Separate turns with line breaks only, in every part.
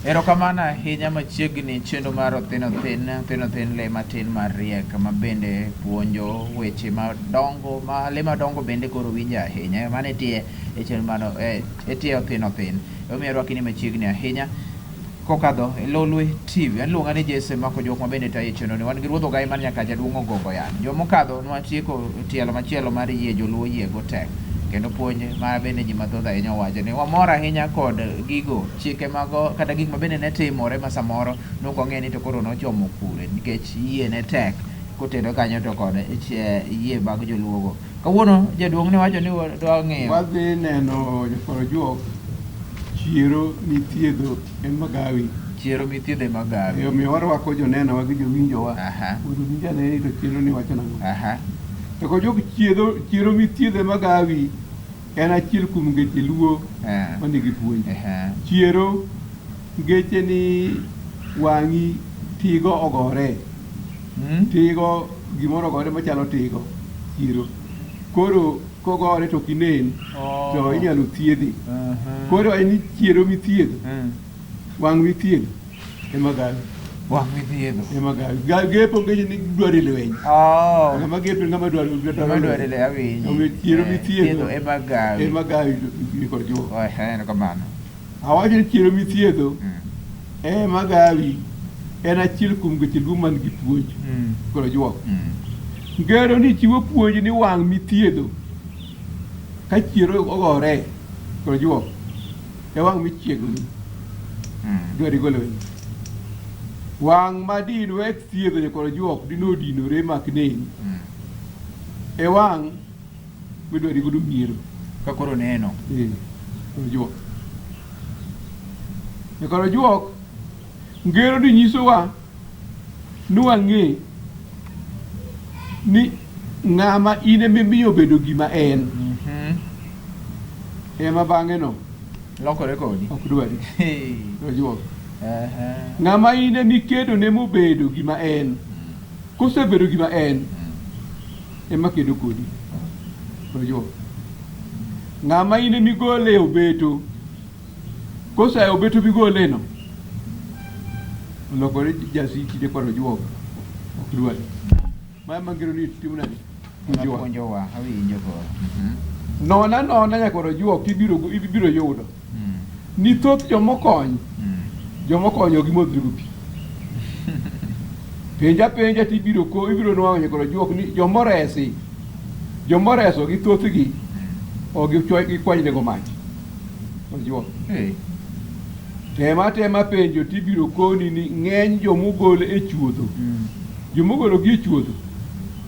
Erokamano ahinya machiegni chenro mar Othin Othin, Othin Othin le matin mariek ma bende puonjo weche madongo ma le madongo bende koro winjo ahinya. Mano e tie e chenro mar e tie Othin Othin. Emomiyo arwaki ni machiegni ahinya kokadho e Lolwe TV. An iluonga ni Jesse Mako Jok ma bende tayo chenro ni. Wan gi ruodh ogaye mar Nyakacha duong' Ogongo yani. Juma mokadho nwatieko tielo machielo mar yie joluo yie go tek. Kendo puonj ma bende ji mathoth ahinya owacho ni wamor ahinya kod gigo chike mago kata gik ma bende ne timore ma samoro nok wang'e ni to koro nochomo kure nikech yie ne tek kotenore kanyo to kod yie mag joluogo. Kawuono jaduong' ne wacho ni dwa ng'iyo.
Wadhi neno jokorojuok chiero mithiedho e Magawi.
Chiero mithiedho e Magawi.
E omiyo warwako jonenowa gi jowinjowa mondo winj ane ni to chiero ni wacho nang'o. To kojuok chiedho chiero mithiedho e Magawi en achiel kuom ngeche Luo manigi puonj. Chiero ngeche ni wang'i tigo ogore. Tigo gimoro ogore machalo tigo chiro. Koro kogore to ok inen to inyalo thiedhi. Koro en ni chiero mithiedho, wang' mithiedho ema gawi.
Wang' mithiedho.
Ema gawi. Gepo ngeche ni dwaro lweny. Ng'ama gepo ng'ama dwaro
dwaro lweny. Awinji.
Omiyo chiero mithiedho
ema gawi.
Ema gawi kod juok.
En kamano.
Awacho ni chiero mithiedho ema gawi en achiel kuom weche Luo man gi puonj kod juok. Ngero ni chiwo puonj ni wang' mithiedho ka chiero ogore kod juok e wang' michiegoni dwari go lweny. Wang' ma dinwe thiedho kod juok dino dinore mak neni e wang' midwari godo miero.
Ka koro neno.
Eh, ojuok. Nyakoro ojuok, ngero ni nyisowa ni wang'e ni ng'ama in ema imiyo bedo gima en. Ema bang'e no
Lokore kodi.
Ok dwari. Ojuok. Ng'ama in ema ikedo ne mobedo gima en. Kosebedo gima en, ema kedo kodi. Ojuok. Ng'ama in ema igole e obeto, kosea e obeto migole no, olokore jasiki jakwar ojuok. Ok dwari. Ma ema ngero ni timo nade? Puonjowa.
Puonjowa, awinjo koro.
Nona nona nyakwar ojuok ibiro ibiro yudo. Ni thoth jomokony, jomokony ok gimodhre go pi. Penja penja to ibiro ko ibiro nwang'o nyakwar ojuok ni jomoresi, jomoreso gi thothgi ok gikwanyre go mach. Ojuok.
Hey.
Tema tema penjo to ibiro koni ni ng'eny jomogol e chuodho. Jomogologi e chuodho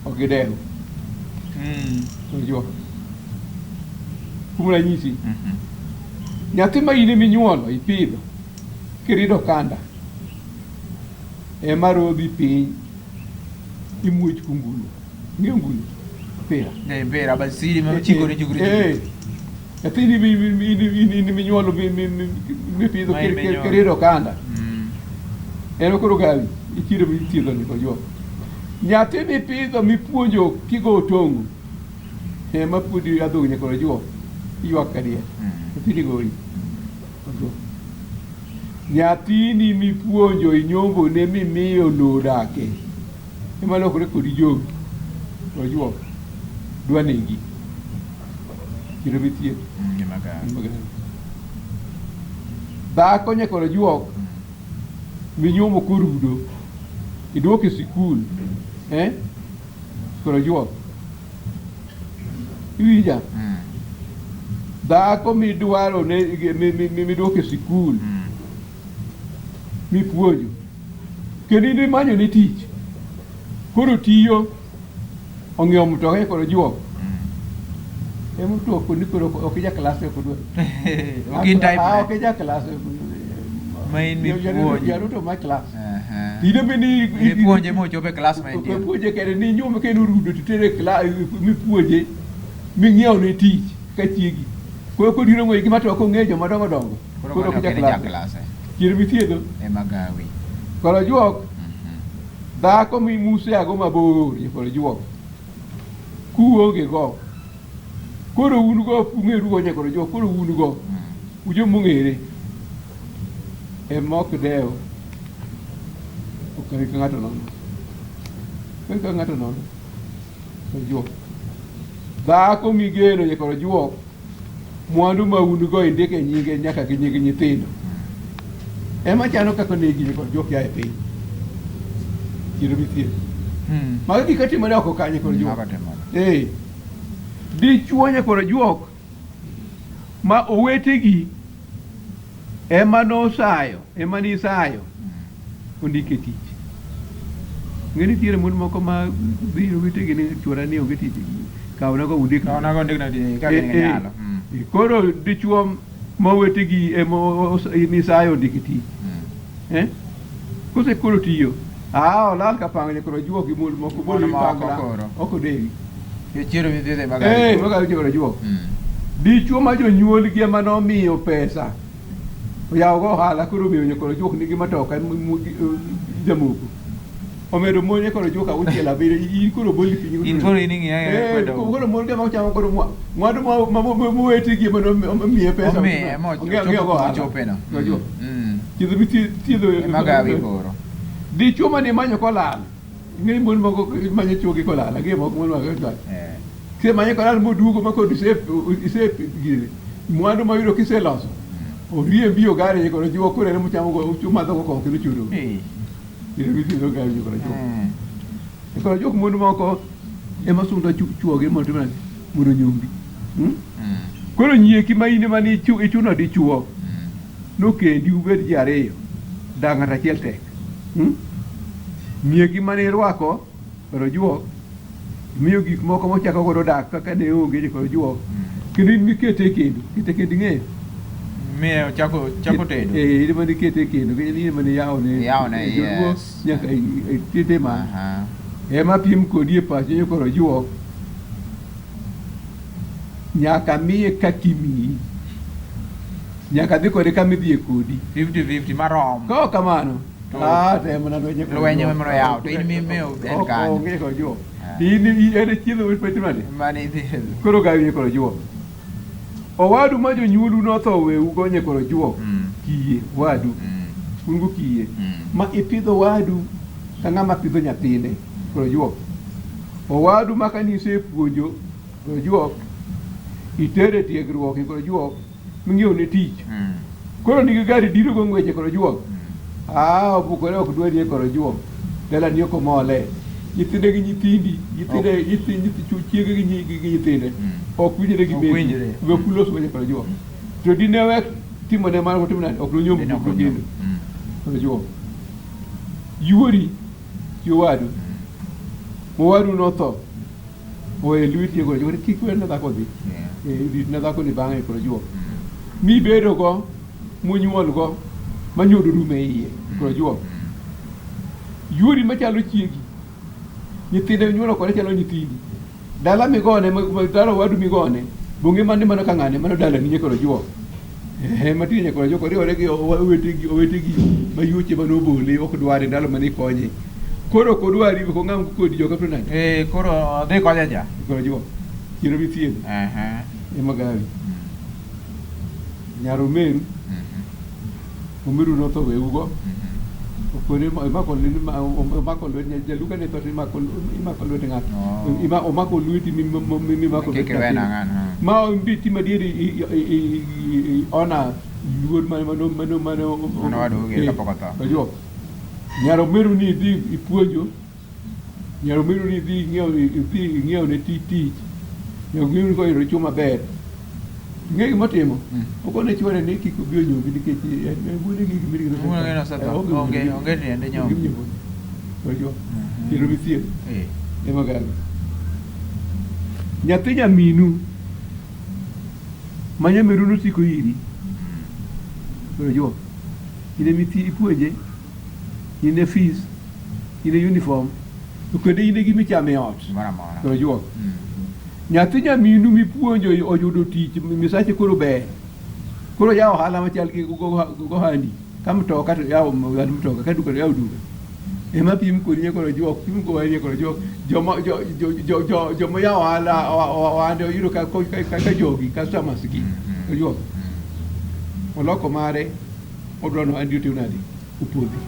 ok gidew. Ojuok. Kuom ranyisi, nyathi ma in ema inyuolo, ipidho, kirido okanda, ema rodhi piny imuoch kungulu. Ing'eyo ngulu? Mpira.
Ne mpira basiri ma chikore chikore.
Eh. Nyathini in minyuolo mipidho
Ma iminyuolo.
kirido okanda. En koro gawi ichiro mithiedho ni kojuok. Nyathi mipidho mipuonjo kigo otong'o ema pudi adhong' nyaka ojuok ywak ka diel. Nyathini goyi. Ojuok. Nyathini mipuonjo inyombone mimiyo lowo dake ema lokore kodi jogi. Ojuok. Dwa negi. Chiro mithiedho.
Ema gawi.
Dhako nyaka ojuok minyuomo korudo iduoke sikul eh? Koro ojuok iwinja dhako midwaro ne miduoke sikul mipuonjo kendo in imanyo ne tich koro tiyo ong'iewo mtoka koro ojuok ema otuok koni koro ok ija klas ok odwar
Ok in type
Ah,
ne.
ok ija klas
Ma in mipuonjo.
Jaruto ma klas
Aha.
Tinde be ni
Mipuonje mochopo e klas ma entie.
Puonje kende ni nyuom kendo orudo to itere e klas mipuonje ming'iewo ne tich ka chiegi. Koro kodiro ng'we gima to ok ong'eyo joma dongo dongo.
Koro
Koro
ok
ok
en
ja
ja
klas.
klas.
Chier mithiedho.
Ema gawi.
Koro ojuok dhako mimuse ago mabor koro ojuok. Kuonge go. Koro un go ung'eru go nyakoro ojuok koro un go. Ujo mong'ere. Ema ok dew okawi ka ng'ato nono. Okawi ka ng'ato nono. Ojuok. Dhako migeno nyaka ojuok. Mwandu ma un go indike e nyinge nyaka gi nying nyithindo. Ema chano kaka negi nyaka ojuok ya e piny. Chiro mithieth. Mago gik matimore oko kanyo kod juok.
Mago timore.
Eh. Dichuo nyaka ojuok ma owetegi ema nosayo, ema nisayo ondike tich. Ng'e nitiere mon moko ma dhi ir owetegi ni chuora ni onge tich, kawna go undik.
Kawna go undikna tich, ka gin gi
Eh, eh.
nyalo.
Eh, Koro dichuo ma owetegi ema nisayo ondike tich. Eh? Kose koro tiyo. Ah, olal ka pang'ne koro juok gi mon moko,
Mon
mon
moko
pangla.
koro.
Ok odewi.
Chiero mithiedhe mag
Eh, maga koro juok. Dichuo ma jonyuolgi ema nomiyo pesa. Oyawo go ohala koro omiyo nyokoro juok nigi matoka jamoko. Omedo mon nyokoro juok auchiel abiriyo in koro boli piny.
In koro in ing'iya
Eh,
kwedo.
koro mon kama ochamo koro mwa. Mwandu ma mowetegi ema nomiye pesa.
Omiye ema
Ong'iewo
ochopo
go
kuma
ohala.
ochope no.
Koro juok. Thiedho mithiedho.
Ema gawi koro.
Dichuo mane imanyo kolal. Ing'e ni mon moko manyo chuogi kolal, ang'e moko mon moko kolal. Kisemanyo kolal moduogo ma koro ise ise gine. Mwandu mayudo kiseloso. Oriembi ogari koro jiwo koro en mochamo go umadho go kong'o kendo chudo. Thiedho mithiedho gawi koro juok. Koro juok mon moko ema sundo chuogi mondo timre mondo onyombi. Koro nyieki ma in ema ni ichuno dichuo nokendi ubed ji ariyo dak ng'ato achiel tek. Nyieki mane irwako koro juok imiyo gik moko mochako godo dak kaka ne onge koro juok kendo in mikete e kendo kete kendo ing'eyo
Miyo chako chako tedo.
Eh, in ema nikete e kendo kendo in ema niyawone
Iyawone,
joluo
yes.
nyaka ikete ma ema piem kodi e pacho koro juok nyaka miye kaka imiyi nyaka dhi kode kama idhiye kodi
50-50 marom.
Ka ok kamano ah to ema lwenye kod
Lwenye
juok.
ema noyaw, to in mimiyo en
Ok,
kanyo.
onge kod juok. In en e chiedho mane
Mane idhiedho.
koro gawi kod juok. Owadu ma jonyuolu notho oweu gonye kod juok. Kiye wadu. Un go kiye. Ma ipidho wadu ka ng'ama pidho nyathine kod juok. Owadu ma kane isepuonjo kod juok itere tiegruok kod juok ming'iewo ne tich. Koro nigi gari diro go ng'weche kod juok. Ah, obukore ok dwari kod juok. Dalani ok omole. Nyithinde gi nyithindi, nyithinde nyithi nyithi chiege gi gi nyithinde. Ok winjre gi
Ok
meki.
winjre.
We ok ulos weche kod juok. To dine wek timone mano otimo nade? Ok nonyomb
Dine ok
kendo.
onyomb.
Kod juok. Yuori chi owadu. Owadu notho. Owe lweti kod juok. Kik wene dhako dhi. Eh, ritna dhako ni bang'e kod juok. Mibedo go, munyuol go, manyodo rume iye kod juok. Yuori machalo chiegi. Nyithinde nyuolo kode chalo nyithindi. Dala migone, dala owadu migone, bonge mane mano ka ng'ane, mano dalani nyaka juok. Ehe, matiyo nyaka juok, oriwore gi owetegi, owetegi ma yuoche mane obole, ok dware ndalo mane ikonye. Koro ok odwari, ok ong'am kodi joka to nade?
Eh, koro dhi kocha cha.
Koro juok. Chiero mithiedho. Ema gawi. Nyar omeru. Omeru notho weugo. Okone imako omako lwet jaluka ne tho to imako imako lwet ng'ato. Ima omako lweti mi mimako lwet
Kik iwe
nyathini.
nang'ano.
Ma imbi tim adier ona luor mane mano mano mano
Mano wadu gir kapok otho.
Ojuok. Nyar omeru ni idhi ipuonjo. Nyar omeru ni idhi ing'iew idhi ing'iew ne tich tich. Nyar omeru ni koyudo chuo maber. Ing'e gima otimo? Okone chuore ni kik obi onyombi nikech en wuone gi gimiri gi
Wuone gi nosetho. Onge onge tiende nyombo.
Ojuok. Kendo mithiedho. Ema gawi. Nyathi nyaminu ma nyameru nosiko iri. Ojuok. In ema ipuonje, in e fees, in e uniform, to kendo in e gima ichamo e ot.
Gimoro amora.
Ojuok. Nyathi nyaminu mipuonjo oyudo tich, misache koro ber. Koro yawo ohala machal gi gohandi. Ka mtoka to yawo mtoka, ka duka to yawo duka. Ema pim kodi nyakoro juok, pim kodi nyakoro juok. Joma jo jo jo jo joma yawo ohala ohande oyudo ka ka ka jogi customers gi. Ojuok. Oloko mare. Odwa no andi otim nadi? Opodhi.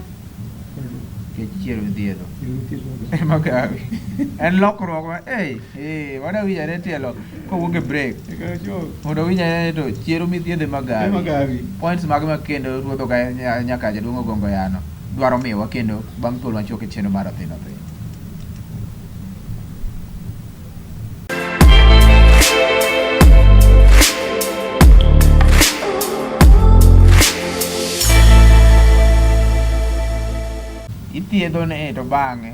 Nikech chiero mithiedho. Ema gawi. En lokruok ma eh eh wadwa winjo ane tielo kowuok e break. Mondo winj ane to chiero mithiedho ema gawi.
Ema gawi.
Points mag ma kendo ruodh oga nyaka jaduong' Ogongo Yano dwaro miyowa kendo bang' thuolo machuok e chenro mar Othin Othin. Ithiedho ne to bang'e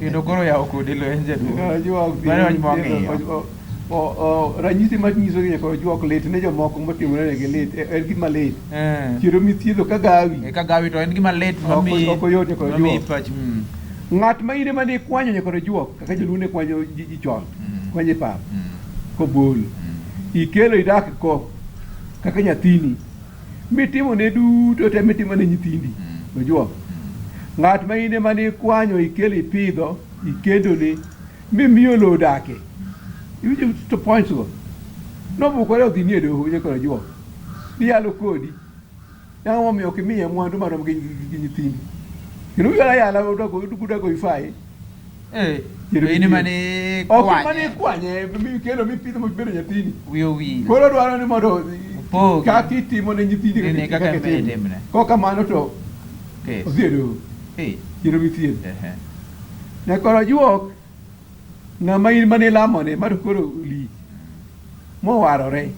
kendo koro yawo kodi lweny jaduong'. Mano wach mong'iyo.
Ranyisi ma nyiso ni nyaka ojuok lit ne jomoko motimore negi lit en gima lit.
Eh.
Chiero mithiedho ka gawi.
E ka gawi to en gima lit mamiyi
Ok oyot nyaka
mamiyi
ojuok.
pach.
Ng'at ma in ema ne ikwanyo nyaka ojuok kaka joluo ne kwanyo ji chon. Kwanyo e pap. Kobol. Ikelo idak ko kaka nyathini. Mitimo ne duto te mitimo ne nyithindi. Ojuok. Ng'at ma in ema ne ikwanyo ikelo ipidho ikendone mimiyo lowo dake. Iwinjo to points go. Nobukore odhi nie doho nyaka ojuok. Niyalo kodi. Ang'o momiyo ok imiye mwandu marom gi gi nyithindi? Kendo uyala yala udago udago ifai.
Eh,
Chiero
to in ema ne
Ok ema ne
ikwanye.
ikwanye mikelo mipidho mobedo nyathini.
Wiye owil.
Koro dwaro ni mondo
Opogi.
kaka itimo ne nyithindi
Nene kaka
kaka
ema
itimo.
itimne.
Kok kamano to
Kes.
odhi e doho.
Eh,
Chiero mithiedho.
ehe.
Nyakoro ajuok ng'ama in mane ilamone ma to koro lich mowarore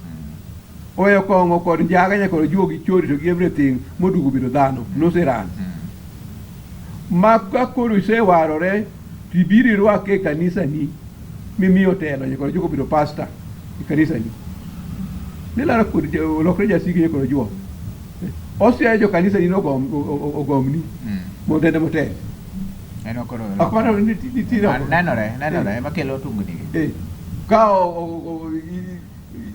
oweyo kong'o kod njaga nyaka ojuog gi chori to gi everything moduogo bedo dhano noseran ma ka koro isewarore to ibiro irwake e kanisani mimiyo telo nyaka ojuog obedo pasta e kanisani nilaro kod olokre jasiki nyaka ojuog osiayo jo kanisani nogom ogomni mondo en ema otel
En koro
Ok mano nitie
Ah, nenore nenore ema kelo tungni gi.
Ka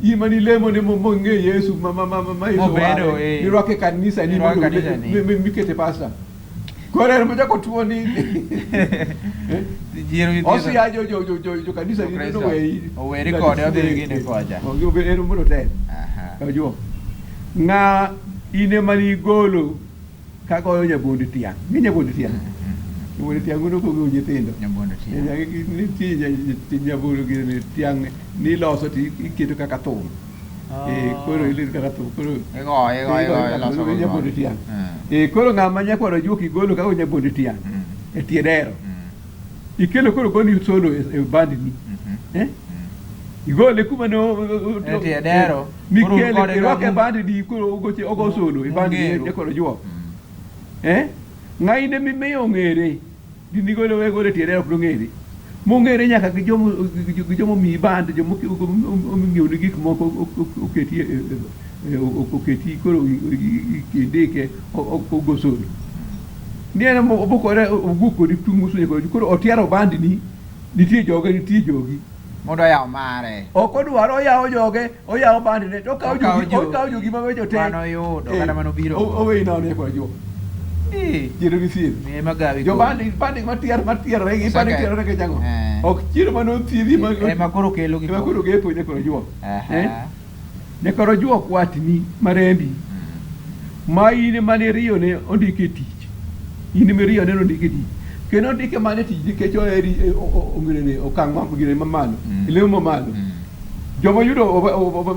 in mane ilemo ne mong'e Yesu ma ma ma ma Yesu
Mobedo,
oware,
eh.
nirwake e kanisa ni
Nirwake
mondo
kanisa ni.
mikete pasta. Koro en mochako tuo ni Eh?
Jiero gi thiedho.
Osiya jo jo jo jo jo kanisa ni
Jokristo.
noweyi.
Oweri kode, odhi gine kocha.
Onge obe en mondo otel.
Aha.
Ojuo. Ng'a in ema nigolo kagoyo nyabondo tiang'. Ng'e nyabondo tiang'? Nyabondo tiang' uno kogo nyithindo.
Nyabondo tiang'.
Nitie nyabondo gini tiang' niloso to iketo kaka thum. Eh, koro iloso kaka thum. Koro
Igoye, igoye, igoye, iloso go
nyabondo
gimoro.
tiang'. Eh, koro ng'ama nyakwaro juok igolo kaka nyabondo tiang' e tie dero. Ikelo koro goni solo e bandni. Eh? Igole kuma ne
E tie dero. Koro un
Mikele
kode
irwake e
ka-
bandni koro ogoche ogo solo e bandni
Mung'eru.
nyakwaro juok. Eh? Ng'aine mimiyo ong'ere. Dinigolo we golo e tie dero ok dong'ere. Mong'ere nyaka gi jomo gi jomo miyi band jomo ong'iewni gik moko oketi oketi koro indike ogo solo. Ni en obukore owuok kodi tung' musunye kodi koro otiero bandni nitie joge nitie jogi.
Mondo oyaw mare.
Ok odwar oyawo joge oyawo bandne to okawo
Okawo
jogi
jogi.
okawo jogi mabecho te.
Manoyudo, kata manobiro.
Oweyi nono e juok.
Eh,
Chiero gi thieth.
miye magawi
Jo
koro.
bandi bandi matier matierore gi bandi
Oseke.
tierore gi jango.
Eh.
Ok chiero mane othiedhi ma
Ema koro kelo gik
ema
moko.
koro gepo nyakoro juok.
Aha.
Eh? Nyakoro juok watni marembi. Ma in ema ne riyo ne ondiki e tich. In ema riyo ne ondiki e tich. Kendo ondike mana e tich nikech oheri e, ong'ere okang' ma gine mamalo. Lemo mamalo. Joma yudo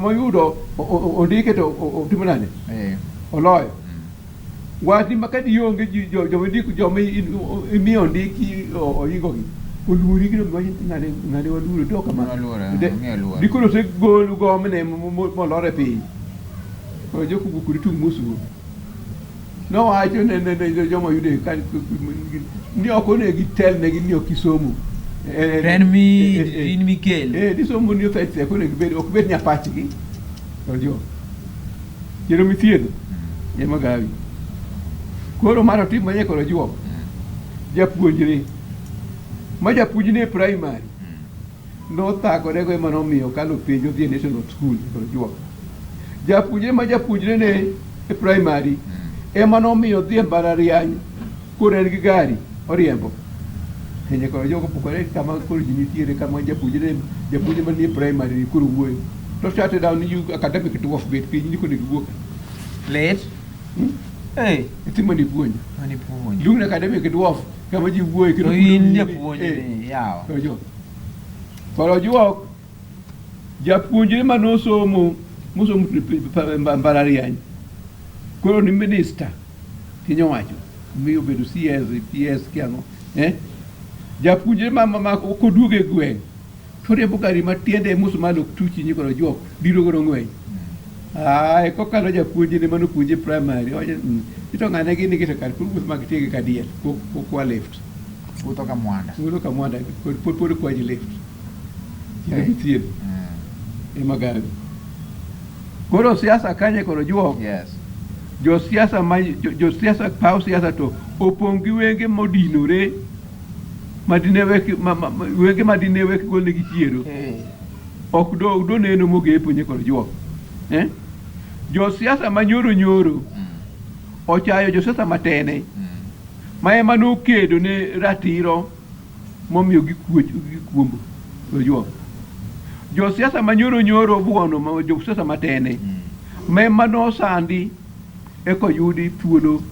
moyudo ondike to otimo nade?
Eh.
Oloyo. Wachni ma ka dionge ji joma ndiko joma imiyo ondiki oingogi oluori gino giwacho ni ng'ane ng'ane waluoro to kama.
Waluoro, ong'eyo luoro.
Dikoro osegol gomne molor e piny. Koro jok owuok kodi tung' mosuo. Nowacho ne ne ne joma oyude ka ni ok onego itelnegi ni ok isomo.
To en mi in mikelo.
Eh, ni somo ni othech thech onego bed ok bed nyapachgi. To jo. Chero mithiedho. Ema gawi. Koro mar otim manye koro juok. Japuonjre. Ma japuonj ne primary. Nothagorego ema nomiyo okalo penj odhi e national school koro juok. Japuonjre ma japuonjre ne e primary ema nomiyo odhi e mbalariany koro en gi gari oriembo. Kenya koro jogo pukore kama koro ji nitiere kama japuonjre japuonj manie primary ni koro wuoyo. To shut down you academic dwarf bet piny ni koro giwuok.
Lit. Hey,
Nyathi mane ipuonjo.
mane ipuonjo.
Luong ni academic dwarf kama ji wuoye
kendo To in japuonj ni yawa.
Koro Koro juok japuonjre mane osomo mosomo mbalariany koro ni minista piny owacho miyo obedo CS, PS kiang'o eh? Japuonjre ma, ma, ma koduogo e gweng' to riembo gari ma tiende musmal ok tuchi nyikoro juok biro godo ng'wech. Ae kokalo japuonjne mane opuonje primary owacho ito ng'ane gini gi to kar koro wuoth mag tiege ka diel kokwa lift.
Wuotho ka mwanda.
Wuotho ka mwanda pod pod pod kwaji lift. Kinde Hey. kithiedh ema gari. Koro siasa kanye koro juok.
Yes.
Josiasa ma josiasa paw siasa to opong' gi wenge modinore madine wek ma, ma, wenge madine wek golnegi chiero.
Hey.
Ok do do neno mogepo nye kod juok. Eh? Josiasa ma nyoro nyoro ochayo josiasa matene ma ema nokedo ne ratiro momiyo gikuoch gikuombo ojuok. Josiasa ma nyoro nyoro obuono ma josiasa matene ma ema nosandi eka oyudi thuolo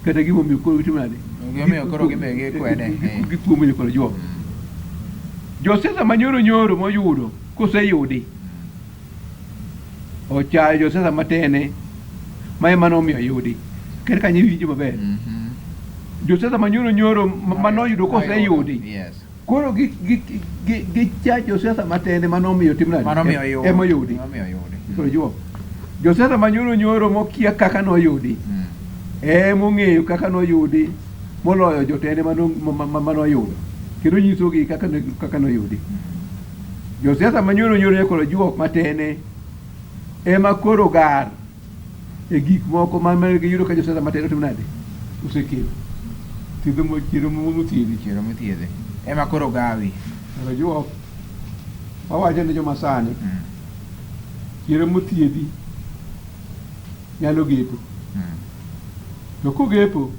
kata gimomiyo koro gitimo nade?
Gimomiyo koro gimbe gikwede, eh.
Gikuombo nyaka ojuok. Josiasa ma nyoro nyoro moyudo koseyudi ochayo josiasa matene ma ema nomiyo oyudi. Ker kanyo iwinjo maber. Josiasa ma nyoro nyoro ma noyudo koseyudi
Yes.
koro gi gi gi gicha josiasa matene manomiyo tim nade?
Mano miyo oyudi.
Ema oyudi.
Mano miyo oyudi.
Koro juok. Josiasa ma nyoro nyoro mokia kaka noyudi emong'eyo kaka noyudi moloyo jotende manoyudo kendo nyisogi kaka kaka noyudi. Josiasa ma nyoro nyoro koro juok matene ema koro gar e gik moko ma ma giyudo ka josiasa matene otimo nade osekelo. Thiedho mo chiero mothiedhi.
Chiero mothiedhi. Ema koro gawi.
Koro juok wawacho ne joma sani chiero mothiedhi nyalo gepo. To kogepo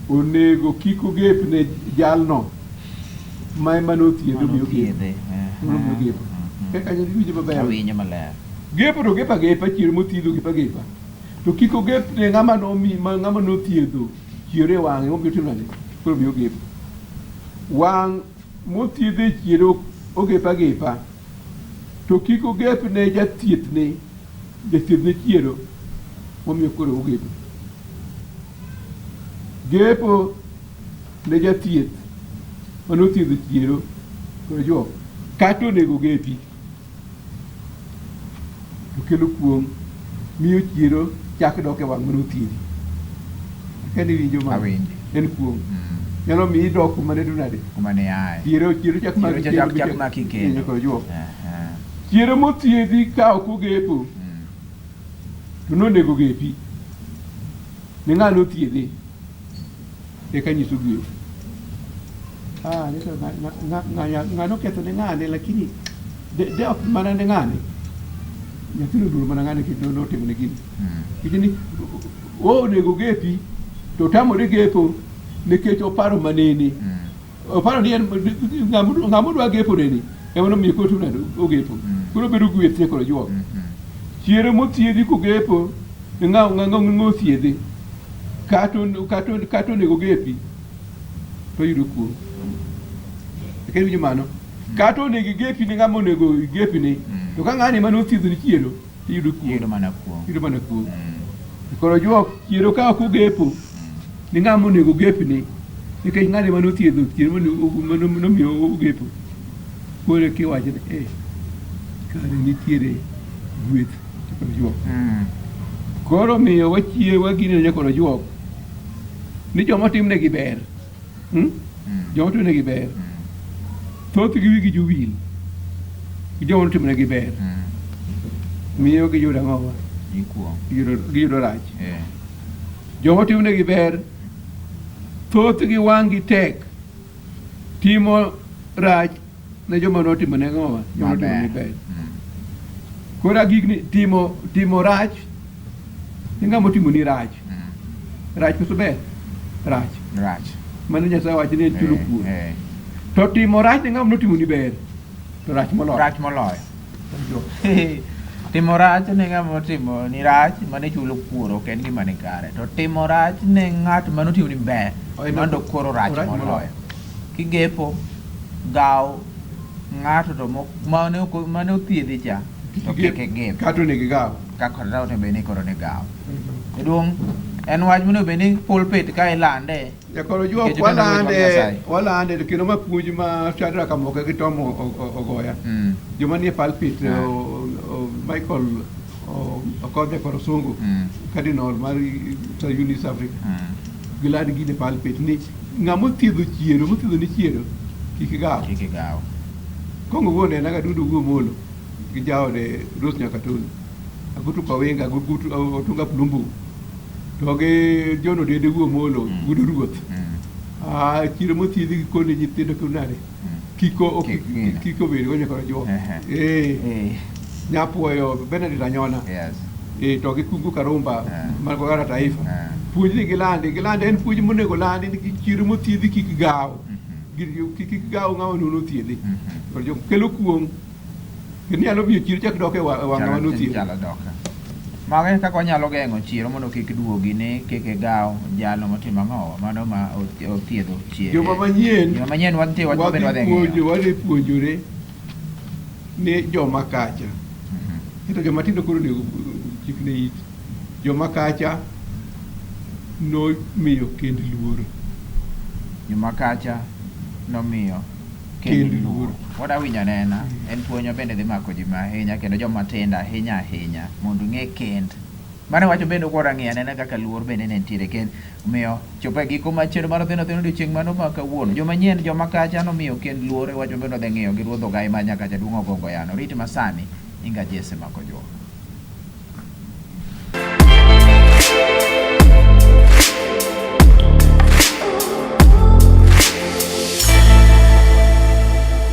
onego kik ogep ne jalno ma ema nothiedho mi ogepo.
Mano
Mano ogepo. Kaka iwinjo maber.
Awinjo maler.
Gepo to gepo agepa chiero mothiedho gepo agepa. To kik ogep ne ng'ama nomi ma ng'ama nothiedho chiero e wang'e momiyo timo nade? Koro miyo ogepo. Wang' mothiedhe chiero ogepo agepa. To kik ogep ne jathiethne jathiethne chiero momiyo koro ogepo. Gepo ne jathieth mane othiedho chiero koro juok kata onego ogepi to kelo kuong' miyo chiero chak dok e wang' mane othiedhi. Akia ni iwinjo mano?
Awinji.
En kuong'. Nyalo miyi idok kuma ne nade?
Kuma ne aye.
Chiero chiero chak maki
Chiero chak chak maki kendo.
Koro juok.
Aha.
Chiero mothiedhi ka ok ogepo to nonego gepi. Ne ng'a nothiedhe? Eka nyiso gweth. Ah, ni to ng'ano ketho ne ng'ane lakini de, de ok mana ne ng'ane. Nyathino oluoro mana ng'ane nikech notimo ne gini. Nikech ni o onego gepi to otamore gepo nikech oparo manene. Oparo ni en ng'ama odwa gepo neni ema nomiyo koro otimo nade ogepo. Koro obedo gweth ne koro juok. Chiero mothiedhi kogepo ng'a ng'a ng'a othiedhe kata kata kata onego gepi to oyudo kuong'. Eka iwinjo mano? Kata onego igepi ni ng'ama onego igepi ni to ka ng'ani ema nothiedho ni chiero tiyudo kuong'.
Iyudo mana kuong'.
Iyudo mana kuong'. Koro juok chiero ka ok ogepo ni ng'ama onego ogepni nikech ng'ani ema nothiedho chiero mane nomiyo ogepo. Koro kiwacho ni eh kare nitiere gweth koro juok. Koro miyo wachie wagine ne koro juok ni joma otimnegi ber. Joma otimnegi ber. Thothgi wigi jowil gi joma otimnegi ber. Miyo giyudo ang'owa?
Gikuong'.
Giyudo rach.
Eh.
Joma otimnegi ber thothgi wang'gi tek timo rach ne joma notimo ne ang'owa? Joma notimo ne ber. Koro agik ni timo timo rach ni ng'ama otimo ni rach. Rach koso ber? Rach.
Rach.
Mano Nyasaye wacho ni en chulo
Eh,
kuor.
eh.
To timo rach ne ng'ama notimo ni ber to rach moloyo.
Rach moloyo. Timo rach ne ng'ama otimo ni rach mane chulo kuor ok en gima ni kare. To timo rach ne ng'at mane otimo ni ber mano koro rach moloyo. Kigepo gaw ng'ato to mane mane othiedhi cha to kik igep.
Kata onego igaw.
Kaka onego bed ni koro nigawo. Jaduong' en wach monego bed ni pulpit ka ilande
Jakoro juok walande walande to kendo ma puonj ma Shadrack Amoka gi Tom ogoya. Mm. Joma nie pulpit ah. Michael Okodhe kod Osungu mm. Cardinal mar Unis Africa. Mm. Giland gine pulpit ni ng'ama othiedho chiero mothiedho ni chiero kik igaw.
Kik igaw.
Kongo wuon en aga Dudu Wuomolo gi jaode Rose Nyakatoni. Agutu Kawinga, Gutu Otunga Plumbu. To gi John Odede wuo Molo, mm. wuod ruoth. Mm. Ah, chiro mothiedhi gi koni nyithindo kendo nade? Mm. Kiko kiko bed go nyaka juok. Eh. eh. Nyapuoyo Benedict Anyona.
Yes.
Eh, to gi Kungu Karumba eh. mar Kogara Taifa. Eh. Puonj ni gilandi, gilandi en puonj monego landi ni chiro mothiedhi kik gaw. Mm-hmm. Kik gaw ng'ama nono thiedhi. Mm-hmm. Kelo kuong' Kendo nyalo miyo chiro chak dok e wang' ng'ama nothiedho.
Chalo dok. Mago e kaka wanyalo geng'o chiro mondo kik duogi ni kik igaw jalo motimo ang'owa mano ma othiedho chiere.
Juma manyien
Juma manyien wantie wach maber wadhi ng'iyo.
Wadhi puonjore ni joma kacha. Mhm. Kata joma tindo koro onego chikne it. Joma kacha nomiyo kend luor.
Joma kacha nomiyo kend luor. Wada winjo anena, en puonj ma bende dhi mako ji ahinya kendo joma tindo ahinya ahinya mondo ung'e kend. Mano wacho bende ok wada ng'iyo anena kaka luor bende ne nitiere kend. Omiyo chopo e giko mar chenro mar Othin Othin odiochieng' mano ma kawuono. Joma nyien joma kacha nomiyo kend luor e wach ma bende wadhi ng'iyo gi ruodh ogai ma Nyakacha duong' Ogongo Yano. Rit masani, Inga Jesse Makojuok.